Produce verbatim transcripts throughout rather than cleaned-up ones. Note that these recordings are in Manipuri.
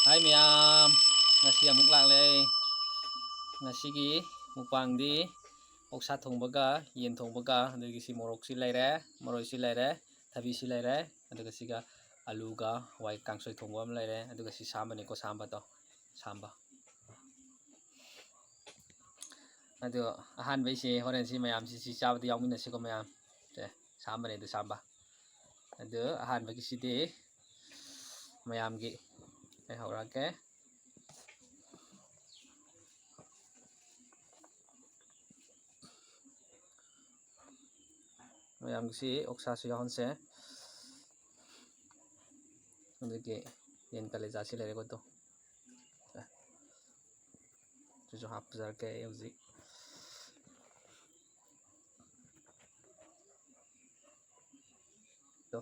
ꯍꯥꯏ ꯃꯌꯥꯝ, ꯉꯁꯤ ꯑꯃꯨꯛ ꯂꯥꯛꯂꯦ ꯑꯩ꯫ ꯉꯁꯤꯒꯤ ꯃꯨꯛꯕꯥꯡꯗꯤ ꯑꯣꯛꯁꯥ ꯊꯣꯡꯕꯒ ꯌꯦꯟ ꯊꯣꯡꯕꯒ, ꯑꯗꯨꯒꯤ ꯁꯤ ꯃꯣꯔꯣꯛꯁꯤ ꯂꯩꯔꯦ, ꯃꯔꯣꯏꯁꯤ ꯂꯩꯔꯦ, ꯊꯕꯤꯁꯤ ꯂꯩꯔꯦ, ꯑꯗꯨꯒ ꯁꯤꯒ ꯑꯂꯨꯒ ꯍꯋꯥꯏ ꯀꯥꯡꯁꯣꯏ ꯊꯣꯡꯕ ꯑꯃ ꯂꯩꯔꯦ, ꯑꯗꯨꯒ ꯁꯤ ꯁꯥꯝꯕꯅꯤꯀꯣ, ꯁꯥꯝꯕꯗꯣ, ꯁꯥꯝꯕ꯫ ꯑꯗꯣ ꯑꯍꯥꯟꯕꯩꯁꯦ ꯍꯣꯔꯦꯟꯁꯤ ꯃꯌꯥꯝꯁꯤ ꯁꯤ ꯆꯥꯕꯗ ꯌꯥꯎꯃꯤꯟꯅꯁꯤꯀꯣ ꯃꯌꯥꯝ꯫ ꯁꯦ, ꯁꯥꯝꯕꯅꯦ ꯑꯗꯨ ꯁꯥꯝꯕ꯫ ꯑꯗꯨ ꯑꯍꯥꯟꯕꯒꯤꯁꯤꯗꯤ ꯃꯌꯥꯝꯒꯤ ꯑꯩ ꯍꯧꯔꯛꯑꯒꯦ꯫ ꯃꯌꯥꯝꯒꯤꯁꯤ ꯑꯣꯛꯁꯥꯁꯨ ꯌꯥꯎꯍꯟꯁꯦ꯫ ꯑꯗꯒꯤ ꯌꯦꯟ ꯀꯂꯦꯖꯥꯁꯤ ꯂꯩꯔꯦꯀꯣ ꯑꯗꯣ꯫ ꯁꯤꯁꯨ ꯍꯥꯞꯆꯔꯛꯀꯦ ꯑꯩ ꯍꯧꯖꯤꯛ꯫ ꯑꯗꯣ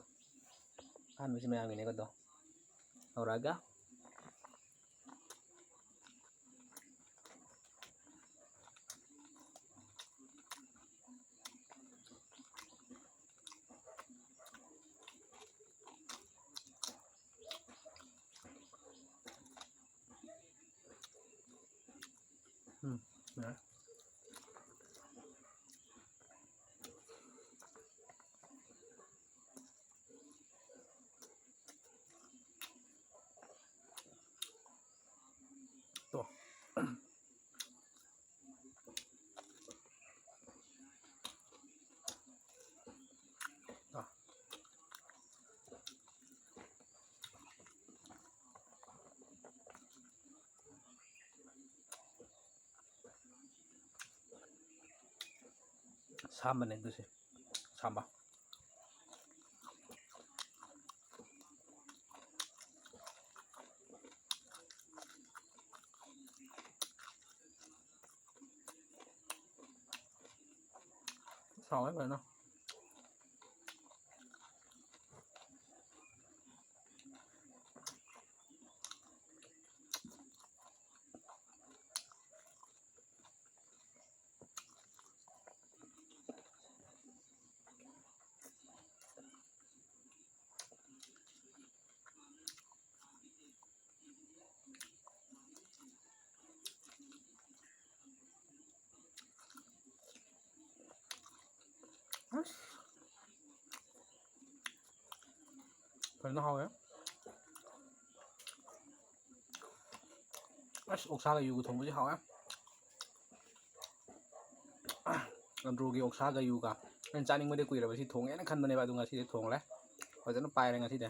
ꯑꯍꯥꯟꯕꯁꯤ ꯃꯌꯥꯝꯒꯤꯅꯦꯀꯣ ꯑꯗꯣ꯫ ꯍꯧꯔꯛꯑꯒ ꯎꯝ, ꯌꯥꯔꯦ꯫ ꯇꯣ꯫ ꯑꯥ꯫ ꯁꯥꯝꯕꯅꯦ ꯑꯗꯨꯁꯦ꯫ ꯁꯥꯝꯕ꯫ ꯁꯥꯎꯋꯦ ꯐꯖꯅ꯫ ꯐꯖꯅ ꯍꯥꯎꯋꯦ꯫ ꯑꯁ, ꯑꯣꯛꯁꯥꯒ ꯌꯨꯒ ꯊꯣꯡꯕꯁꯤ ꯍꯥꯎꯋꯦ꯫ ꯑꯟꯗ꯭ꯔꯣꯒꯤ ꯑꯣꯛꯁꯥꯒ ꯌꯨꯒ꯫ ꯑꯩꯅ ꯆꯥꯅꯤꯡꯕꯗꯤ ꯀꯨꯏꯔꯕ, ꯁꯤ ꯊꯣꯡꯉꯦꯅ ꯈꯟꯕꯅꯦꯕ, ꯑꯗꯨ ꯉꯁꯤꯗꯤ ꯊꯣꯡꯂꯦ꯫ ꯐꯖꯅ ꯄꯥꯏꯔꯦ ꯉꯁꯤꯗꯤ꯫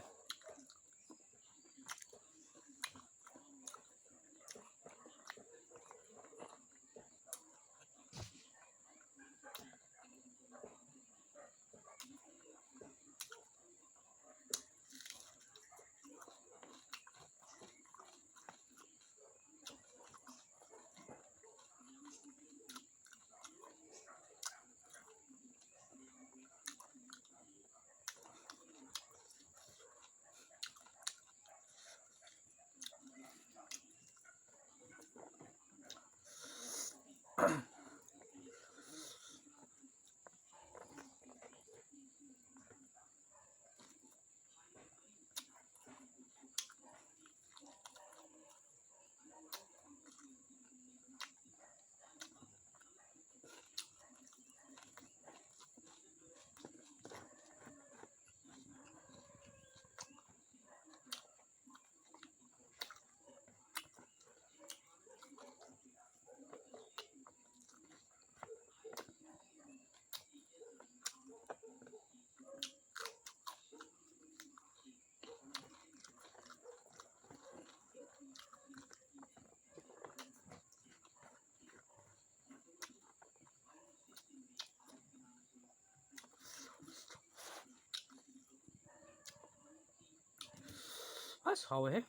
ꯑꯁ, ꯍꯥꯎꯋꯦꯍꯦ꯫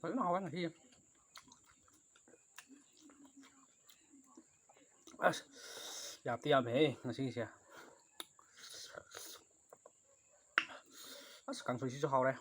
ꯐꯖꯅ ꯍꯥꯎꯋꯦ ꯉꯁꯤ꯫ ꯑꯁ, ꯌꯥꯝꯗꯤ ꯌꯥꯝꯃꯦꯍꯦ ꯉꯁꯤꯒꯤꯁꯦ꯫ ꯑꯁ, ꯀꯥꯡꯁꯣꯏꯁꯤꯁꯨ ꯍꯥꯎꯔꯦ꯫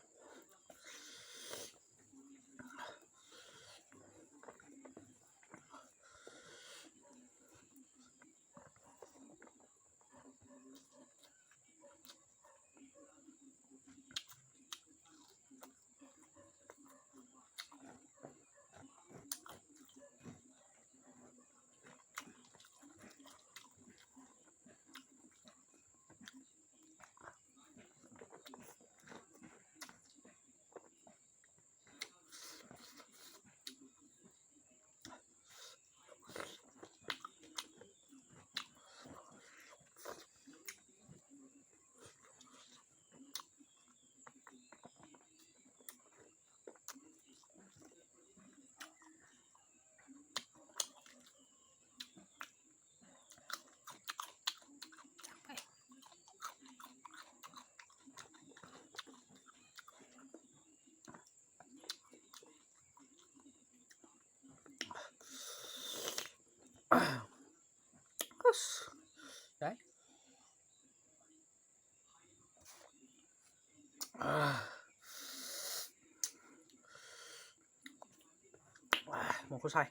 ꯃꯈꯨꯠ ꯁꯥꯏ꯫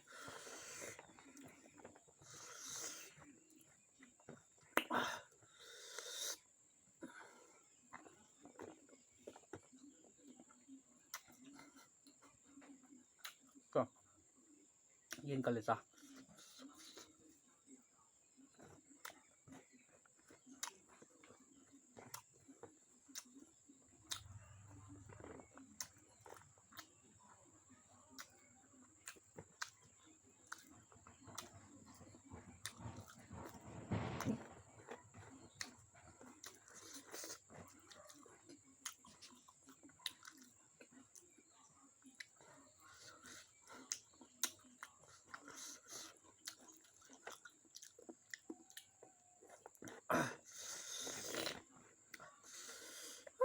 ꯀꯣ, ꯌꯦꯟ ꯀꯂꯦꯖꯥ꯫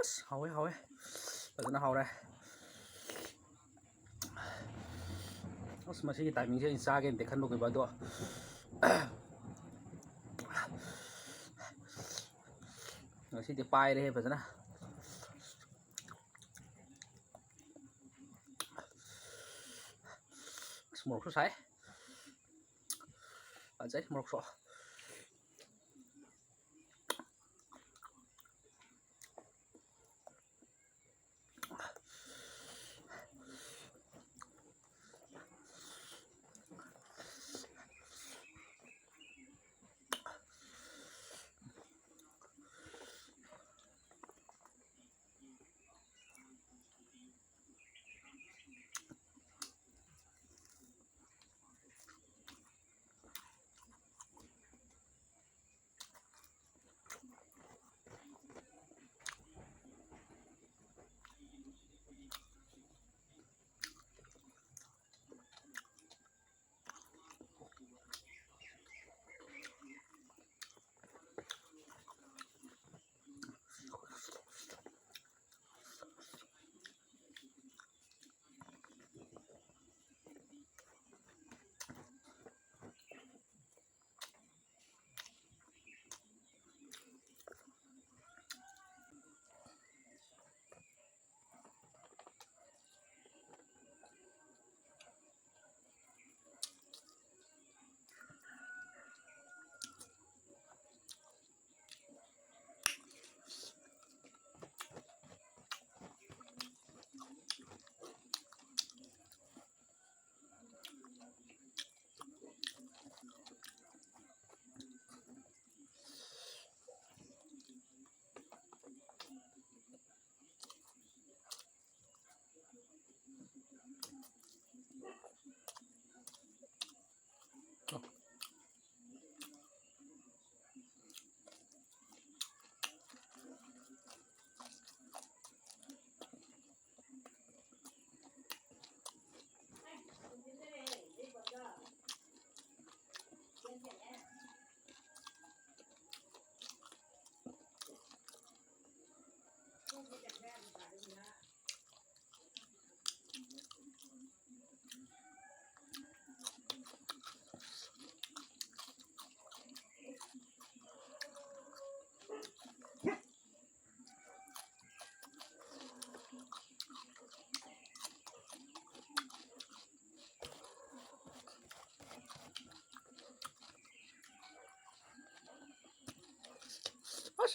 ꯑꯁ, ꯍꯥꯎꯋꯦ, ꯍꯥꯎꯋꯦ, ꯐꯖꯅ ꯍꯥꯎꯔꯦ꯫ ꯑꯁ, ꯃꯁꯤꯒꯤ timingꯁꯦ ꯑꯩꯅ ꯆꯥꯒꯦꯅꯗꯤ ꯈꯟꯕꯒꯨꯝꯕ, ꯑꯗꯣ ꯉꯁꯤꯗꯤ ꯄꯥꯏꯔꯦꯍꯦ ꯐꯖꯅ꯫ ꯑꯁ, ꯃꯣꯔꯣꯛꯁꯨ ꯁꯥꯏ꯫ ꯐꯖꯩ ꯃꯣꯔꯣꯛꯁꯨ꯫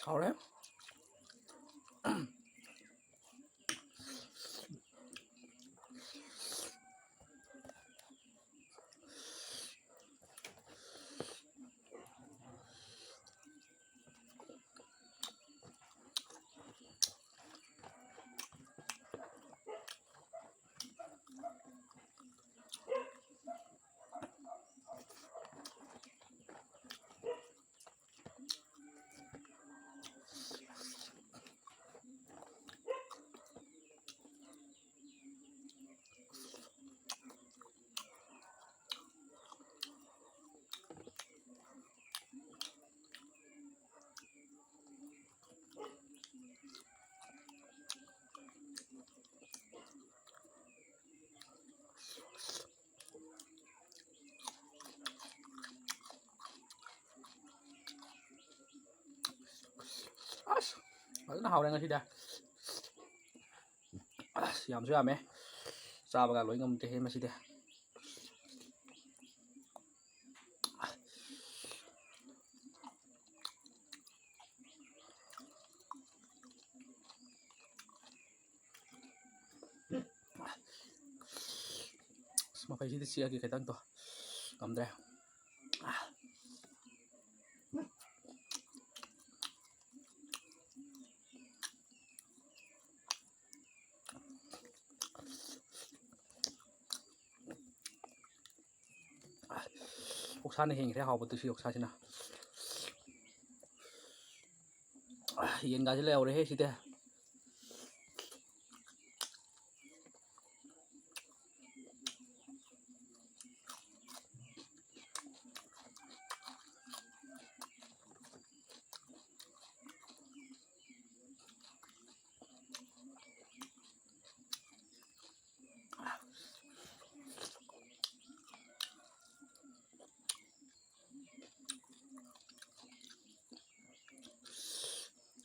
ꯍꯥꯎꯔꯦ꯫ ꯑꯁ, ꯐꯖꯅ ꯍꯥꯎꯔꯦ ꯉꯁꯤꯗꯤ꯫ ꯑꯁ, ꯌꯥꯝꯁꯨ ꯌꯥꯝꯃꯦ꯫ ꯆꯥꯕꯒ ꯂꯣꯏ ꯉꯝꯗꯦꯍꯦ ꯃꯁꯤꯗꯤ꯫ ꯑꯁ, ꯃꯐꯩꯁꯤꯗꯤ ꯆꯤꯛꯑꯒꯦ ꯈꯤꯇꯪ ꯇꯣ꯫ ꯉꯝꯗ꯭ꯔꯦ꯫ ꯑꯣꯛꯁꯥꯅ ꯍꯦꯟꯈ꯭ꯔꯦ ꯍꯥꯎꯕ ꯇꯨꯁꯤ ꯑꯣꯛꯁꯥꯁꯤꯅ꯫ ꯌꯦꯟꯒꯥꯁꯤ ꯂꯩꯍꯧꯔꯦꯍꯦ ꯁꯤꯗꯤ꯫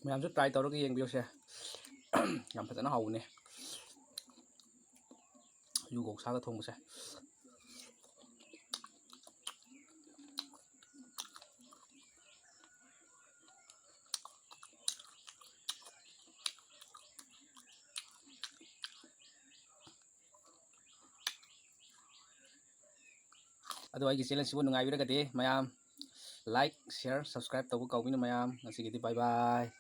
ꯃꯌꯥꯝꯁꯨ try ꯇꯧꯔꯒ ꯌꯦꯡꯕꯤꯌꯨꯁꯦ꯫ ꯌꯥꯝ ꯐꯖꯅ ꯍꯥꯎꯕꯅꯦ ꯌꯨ ꯀꯧꯁꯥꯒ ꯊꯣꯡꯕꯁꯦ꯫ ꯑꯗꯣ ꯑꯩꯒꯤ channel ꯁꯤꯕꯨ ꯅꯨꯡꯉꯥꯏꯕꯤꯔꯒꯗꯤ ꯃꯌꯥꯝ like, share, subscribe ꯇꯧꯕ ꯀꯥꯎꯕꯤꯅꯨ ꯃꯌꯥꯝ꯫ ꯉꯁꯤꯒꯤꯗꯤ bye bye꯫